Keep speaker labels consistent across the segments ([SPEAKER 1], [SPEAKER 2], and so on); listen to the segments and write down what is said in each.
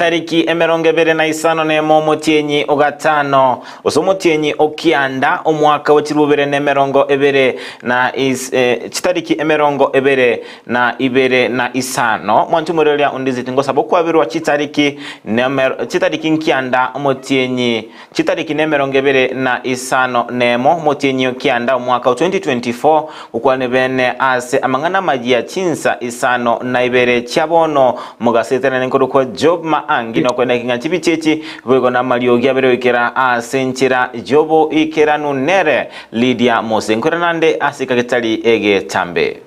[SPEAKER 1] Chitariki emerongo ebere na isano nemo omotienyi ogatano ose omotienyi okianda omwaka wa chirubere na emerongo ebere na chitariki emerongo ebere na ibere na isano mwantu morelia ondiziti ngosaba okwabirwa chitariki chitariki nkianda omotienyi chitariki nemerongo ebere na isano nemo omotienyi okianda omwaka wa 2024 ukwane bene ase amang'ana majia chinsa isano na ibere chiabono mugasetana nenkoro kwa Job Maangi no kwenda kinga chibichechi bwego na maliogi abere ikera asenchira Jobo ikeranu nere Lydia Mose nkoranande asika getali ege tambe.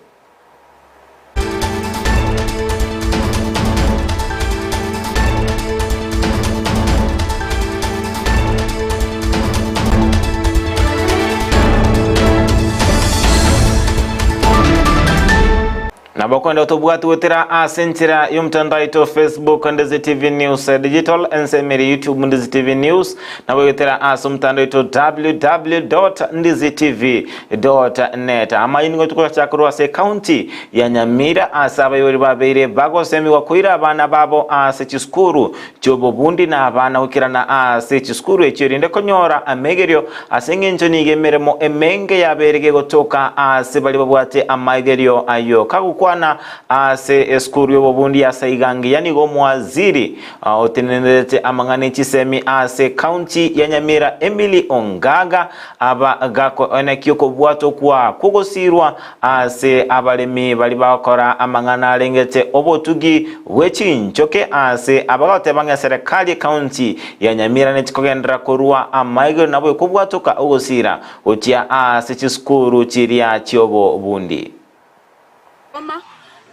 [SPEAKER 1] Nabokwenda utobwatu wetera asenchira yomtandao ito Facebook Ndizi TV News Digital ensemeri YouTube Ndizi TV News na wetera aso mtandao ito www.ndizitv.net ama iningo tukola chakurwa se county ya Nyamira asaba yori babeire bagosemi wakuira abana babo ase chiskuru chobo bundi na abana ukirana ase chiskuru echirinde konyora amegerio asengencho nigemeremo emenge yaberege gotoka ase bali babwate amagerio ayo kagukwa na ase eskuru yobundi ase igangi yani go mwaziri otenenete amangane chisemi ase county ya Nyamira Emily Ongaga aba gako enekio bwato kwa kugosirwa ase abalemi bali bakora amangana alengete obotugi wechinchoke ase abagote banga serikali county ya Nyamira netikogendera korwa amaigo nabo kubwatoka ogosira otia ase chiskuru chiria chiobo bundi.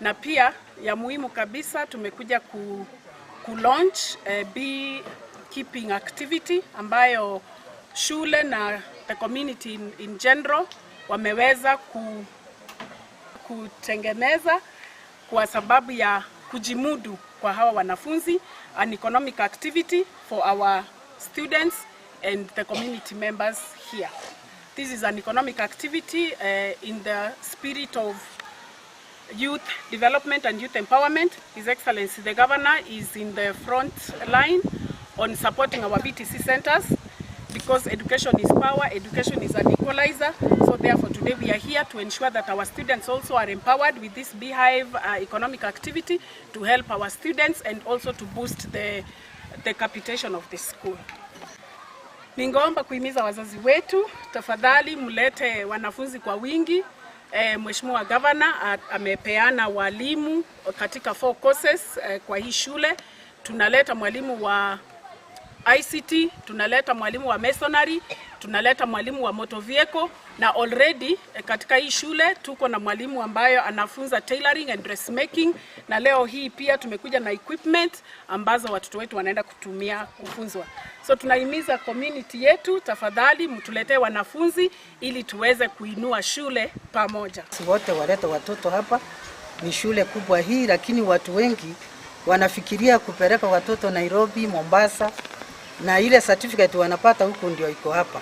[SPEAKER 2] Na pia ya muhimu kabisa tumekuja ku launch bee keeping activity ambayo shule na the community in general wameweza kutengeneza kwa sababu ya kujimudu kwa hawa wanafunzi, an economic activity for our students and the community members here. This is an economic activity in the spirit of youth development and youth empowerment. His Excellency the Governor is in the front line on supporting our VTC centers because education is power, education is an equalizer. So therefore today we are here to ensure that our students also are empowered with this beehive economic activity to help our students and also to boost the capitation of the school. Ningeomba kuhimiza wazazi wetu, tafadhali mlete wanafunzi kwa wingi. Mheshimiwa Governor amepeana walimu katika 4 courses kwa hii shule. Tunaleta mwalimu wa ICT, tunaleta mwalimu wa masonry, tunaleta mwalimu wa motor vehicle, na already katika hii shule tuko na mwalimu ambayo anafunza tailoring and dressmaking, na leo hii pia tumekuja na equipment ambazo watoto wetu wanaenda kutumia kufunzwa. So tunahimiza community yetu, tafadhali mtuletee wanafunzi ili tuweze kuinua shule pamoja.
[SPEAKER 3] Wote walete watoto hapa, ni shule kubwa hii, lakini watu wengi wanafikiria kupeleka watoto Nairobi, Mombasa, na ile certificate wanapata huku ndio iko hapa.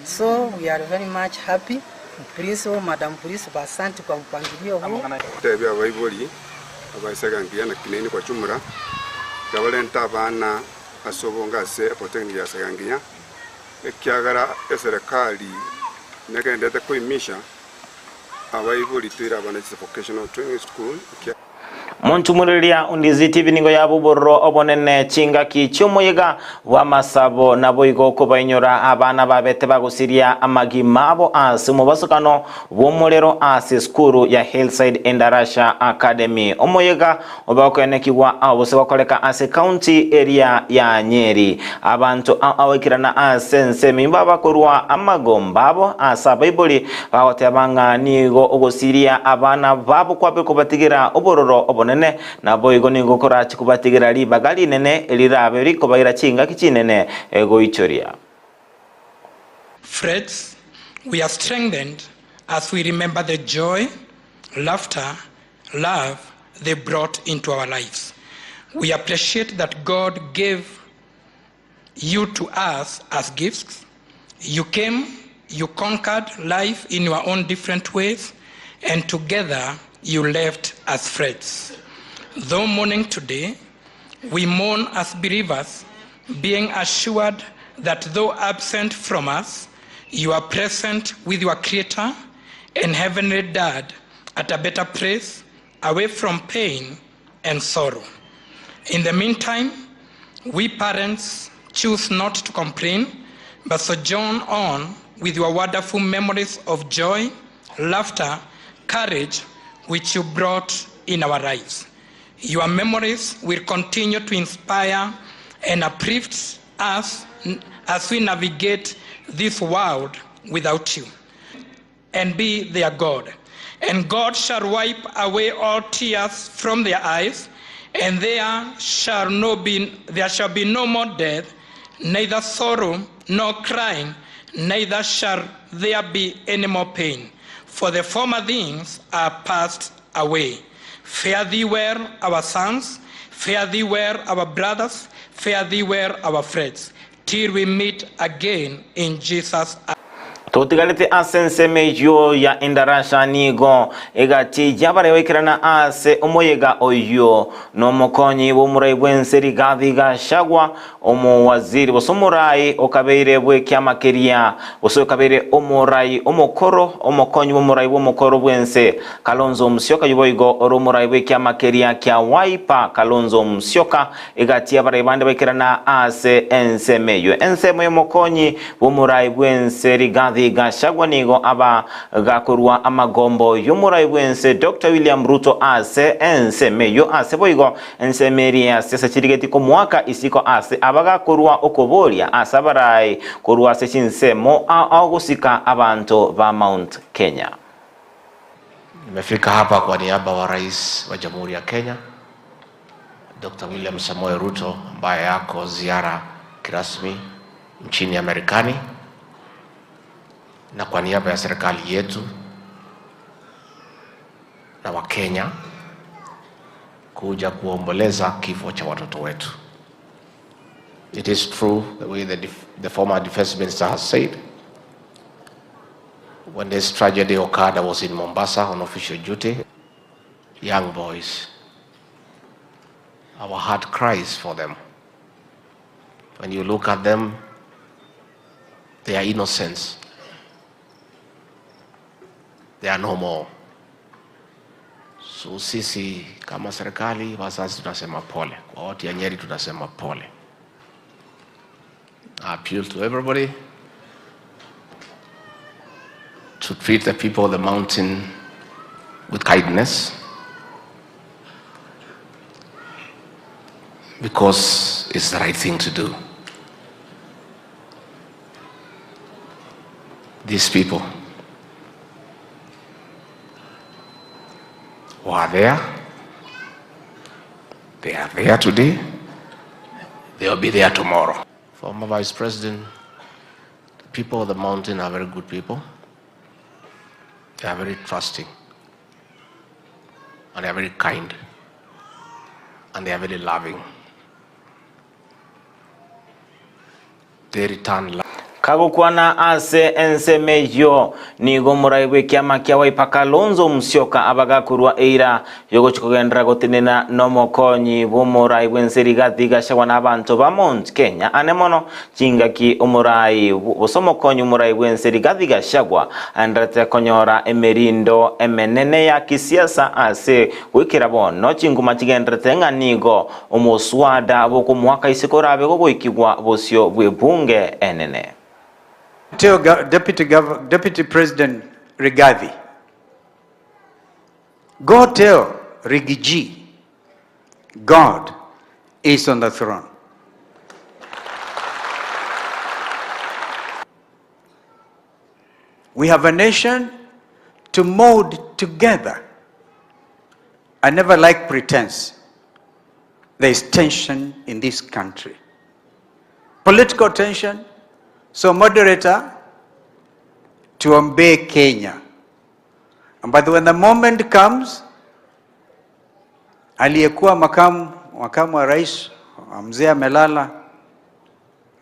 [SPEAKER 3] So we are very much happy. Principal, Madam Principal, asante kwa mpangilio huu.
[SPEAKER 4] Tebia baiboli abasagangia na kinene kwa chumura gabalenta abana asobonga se potengi ya sagangia ekyagara eserikali negendete kuimisha abaiboli twira abana vocational training school.
[SPEAKER 1] Montumuriria Undizi TV ningo ya buborro obonene chingaki chiomoyega wa masabo nabo igoko bainyora abana babete bagusiria amagima ase mubasukano bw'omurero ase skuru ya Hillside Endarasha Academy omoyega obakoenekigwa abose bakoleka ase county area ya Nyeri abantu awekirana ase nsemi babakorwa amagombabo ase abaiboli bagotebanga nigo ogosiria abana babo kwabe kobatigira obororo obonene nabo igo nigo korachi kubatigira ribaga nene elirabe rikobaira chinga kichinene egoichoria.
[SPEAKER 5] Friends, we are strengthened as we remember the joy, laughter, love they brought into our lives. We appreciate that God gave you to us as gifts. You came, you conquered life in your own different ways, and together you left as friends. Though mourning today, We mourn as believers, being assured that though absent from us, you are present with your Creator and Heavenly Dad at a better place, away from pain and sorrow. In the meantime, we parents choose not to complain, but sojourn on with your wonderful memories of joy, laughter, courage, which you brought in our lives. Your memories will continue to inspire and uplift us as we navigate this world without you, and be their God. And God shall wipe away all tears from their eyes, and there shall be no more death, neither sorrow nor crying, neither shall there be any more pain, for the former things are passed away. Fare thee well, our sons, fare thee well, our brothers, fare thee well, our friends, till we meet again in Jesus' name.
[SPEAKER 1] Totigalete asenseme yo ya indarasha nigo egati yabarewekerana ase omoyega oyo no mokonyi bomurai bwense Rigathi Gachagua omowaziri bosomorai okabeire bwe kyamakeria bosokabeire omorai omokoro omokonyi bomurai bomokoro bwense Kalonzo Musyoka yuboigo oromorai bwe kyamakeria kya Wiper Kalonzo Musyoka egati yabarebande bekerana ase ensemeyo ensemo yomokonyi bomurai bwense Rigathi Gachagua nigo aba gakorwa amagombo yomurai bwense Dr. William Ruto ase ensemeyo ase boigo ensemeria sesa chirigeti ko mwaka isiko ase abagakorwa okoboria ase abarai korwa ase chinsemo agosika abantu ba Mount Kenya.
[SPEAKER 6] Nimefika hapa kwa niaba wa Rais wa Jamhuri ya Kenya Dr. William Samoei Ruto ambaye yako ziara kirasmi nchini Amerikani, na kwa niaba ya serikali yetu na wa Kenya kuja kuomboleza kifo cha watoto wetu. It is true the way the former defense minister has said. When this tragedy occurred, I was in Mombasa on official duty. Young boys, our heart cries for them. When you look at them, they are innocents. They are no more. So sisi kama serikali wazazi tunasema pole. Kwa watu ya Nyeri tunasema pole. I appeal to everybody to treat the people of the mountain with kindness, because it's the right thing to do. These people who are there, they are there today, they will be there tomorrow. Former Vice President, the people of the mountain are very good people. They are very trusting, and they are very kind, and they are very loving. They return love.
[SPEAKER 1] Kagokwana ase ensemeyo nigo murai kyama kya Wiper Kalonzo Musyoka abagakurwa eira yogochikogendera gotenena nomokonyi bomurai bwense Rigathi Gachagua n'abantu ba Mount Kenya anemono chingaki omurai bosomokonyi omurai bwense Rigathi Gachagua andrete konyora emerindo emenene ya kisiasa ase gwikira bono chinguma chigendrete ng'a nigo omoswada bokomwaka isikorabe gogoikigwa bosio bwe bunge enene.
[SPEAKER 7] Tell Deputy President Rigathi, go tell Rigiji, God is on the throne. We have a nation to mold together. I never like pretense. There is tension in this country. Political tension. So moderator, tuombe Kenya. But when the moment comes, aliyekuwa makamu wa rais, mzee amelala,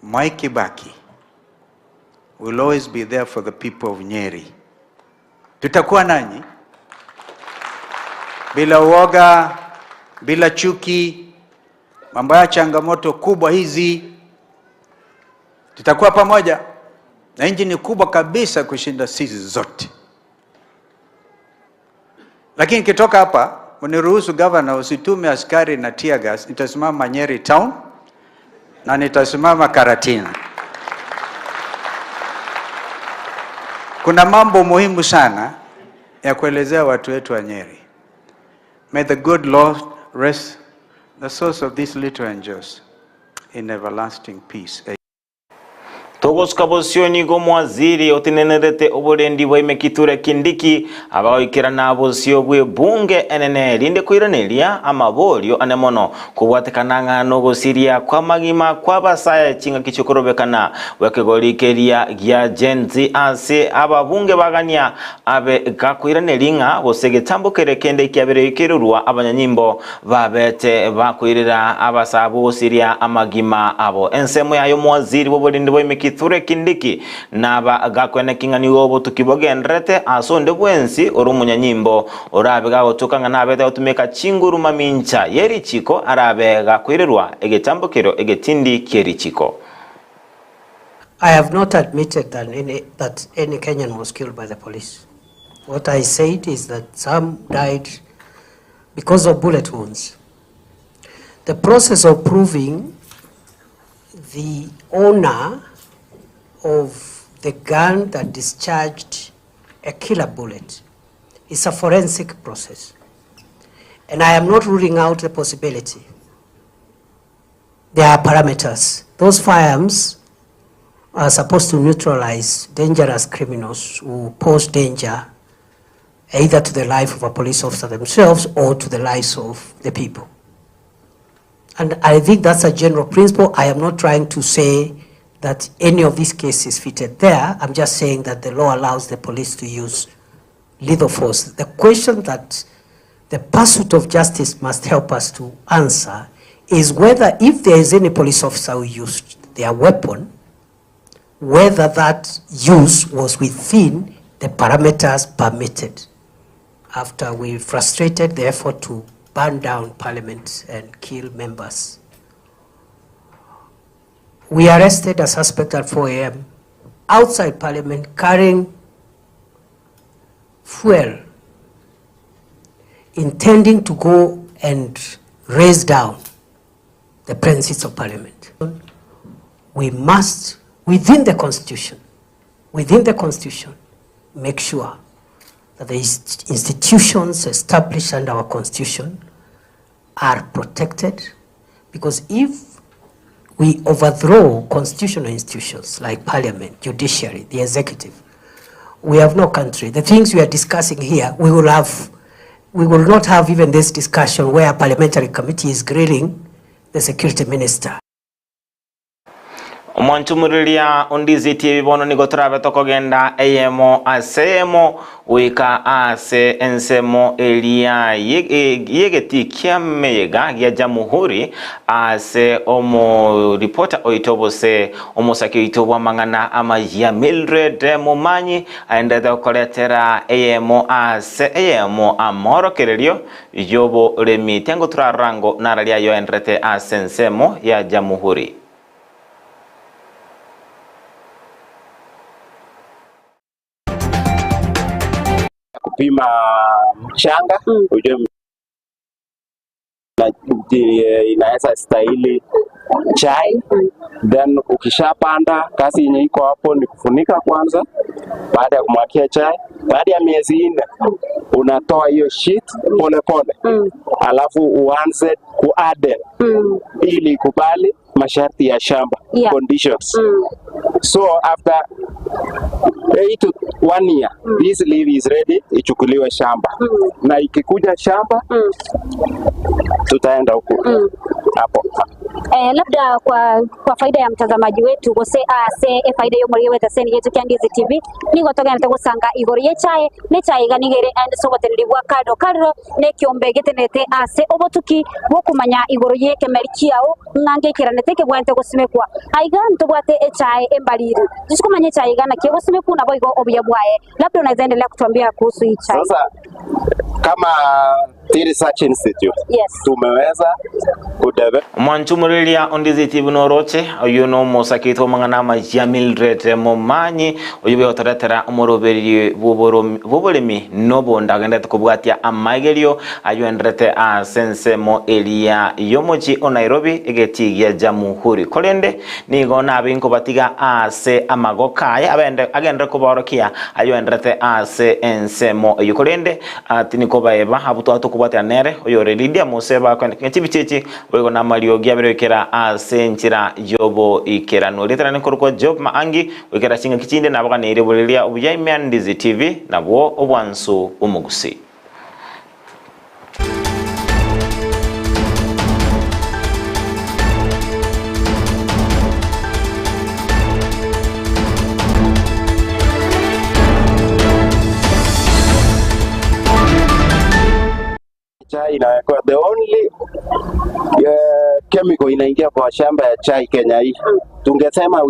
[SPEAKER 7] Mwai Kibaki will always be there for the people of Nyeri. Tutakuwa nanyi bila uoga, bila chuki. Mambo ya changamoto kubwa hizi, tutakuwa pamoja na nchi ni kubwa kabisa kushinda sisi zote. Lakini kitoka hapa, uniruhusu governor, usitume askari na tear gas. Nitasimama Nyeri town na nitasimama Karatina. Kuna mambo muhimu sana ya kuelezea watu wetu wa Nyeri. May the good Lord rest the source of these little angels in everlasting peace.
[SPEAKER 1] Togosuka bosio go mwaziri otenenerete oborendi bwa Kithure Kindiki abagoikerana bosio bwe bunge enene rinde koiraneria amaborio ane mono kobwatekana ng'ano gosiria kwa magima kwa basaya chinga kichokorobekana wekegorikeria gia Gen Z ase ababunge bagania abe gakoiraneria ng'a gose getambokere kende kiabere ikerurwa abanyanyimbo babete bakoirera abasabu gosiria amagima abo ensemo yayo mwaziri boborindi bwa Kithure Kindiki naba gakwene king'ani gobo tukibogenderete asonde bwensi ori omunyanyimbo orabe gagotukang'a nabete gotumeka chinguru mamincha yerichiko arabe gakwirerwa egetambokero egetindi kierichiko.
[SPEAKER 8] I have not admitted that any Kenyan was killed by the police. What I said is that some died because of bullet wounds. The process of proving the owner of the gun that discharged a killer bullet is a forensic process. And I am not ruling out the possibility. There are parameters. Those firearms are supposed to neutralize dangerous criminals who pose danger either to the life of a police officer themselves or to the lives of the people. And I think that's a general principle. I am not trying to say that any of these cases fitted there. I'm just saying that the law allows the police to use lethal force. The question that the pursuit of justice must help us to answer is whether, if there is any police officer who used their weapon, whether that use was within the parameters permitted. After we frustrated the effort to burn down parliament and kill members, we arrested a suspect at 4 a.m. outside parliament carrying fuel, intending to go and raise down the premises of parliament. We must, within the Constitution, make sure that the institutions established under our Constitution are protected, because if we overthrow constitutional institutions like parliament, judiciary, the executive, we have no country. The things we are discussing here, we will not have even this discussion where a parliamentary committee is grilling the security minister.
[SPEAKER 1] Omwanchumuriria ondizi TV bono nigo turabe tokogenda eyemo asemo wika ase ensemo elia yegeti kiameyega ya Jamhuri ase omo reporter oitobose omosaki oitobo mang'ana ama ya Mildred Momanyi aendete koretera eyemo ase eyemo amorokererio yobo remi tengo turarango naralia yo endrete ase ensemo ya Jamhuri.
[SPEAKER 9] Kupima mchanga ujue inaweza stahili chai. Then ukishapanda, kazi yenye iko hapo ni kufunika kwanza. Baada ya kumwakia chai, baada ya miezi 4 unatoa hiyo sheet pole pole, alafu uanze kuadd ili kubali masharti ya shamba, conditions. So after 8 to 1 year, this leaf is ready, ichukuliwe shamba. Na ikikuja shamba, tutaenda huko hapo.
[SPEAKER 10] Labda kwa faida ya mtazamaji wetu gose ase faida yo muri weta seni yetu kya Ndizi TV nigo togenda gusanga igoro ye chae ne chae ganigere and sogotenirwa kado karo ne kiombe getenete ase obotuki bokumanya igoro ye kemerikiao ngange kiranete kebwante gosimekwa aiga ntobwate echae embaliri jisikumanya chae gana kiogosimekwa na boigo obuya bwae. Labda unaweza endelea kutuambia kuhusu hii chai.
[SPEAKER 9] Sasa kama Tea Research Institute
[SPEAKER 10] Yes.
[SPEAKER 9] tumeweza kudevelop
[SPEAKER 1] Mwanchumuriria ondizi TV noroche oyu no mosakitwo mang'ana majia Mildred Momanyi oyu beotoretera omoroberi bw'oboremi nobonda agendete kobwatia amaigerio ayu enderete ase ensemo eria yomochi o Nairobi egetigia Jamhuri korende nigo nabe nkobatiga ase amagoka aya abende agendere koborokia ayu enderete ase ensemo eyu korende tinikobaeba abutwa tukobwatia nere oyore Lydia Museba kwenda chibichechi wego na mariogi aberekera ase nchira yobo ikerano letera nkorokwa Job Maangi wekera chinga kichinde nabaganire bulilia obuyaimya Ndizi TV nabwo obwansu umugusi.
[SPEAKER 9] Chai inawekwa the only chemical inaingia kwa shamba ya chai Kenya hii, tungesema.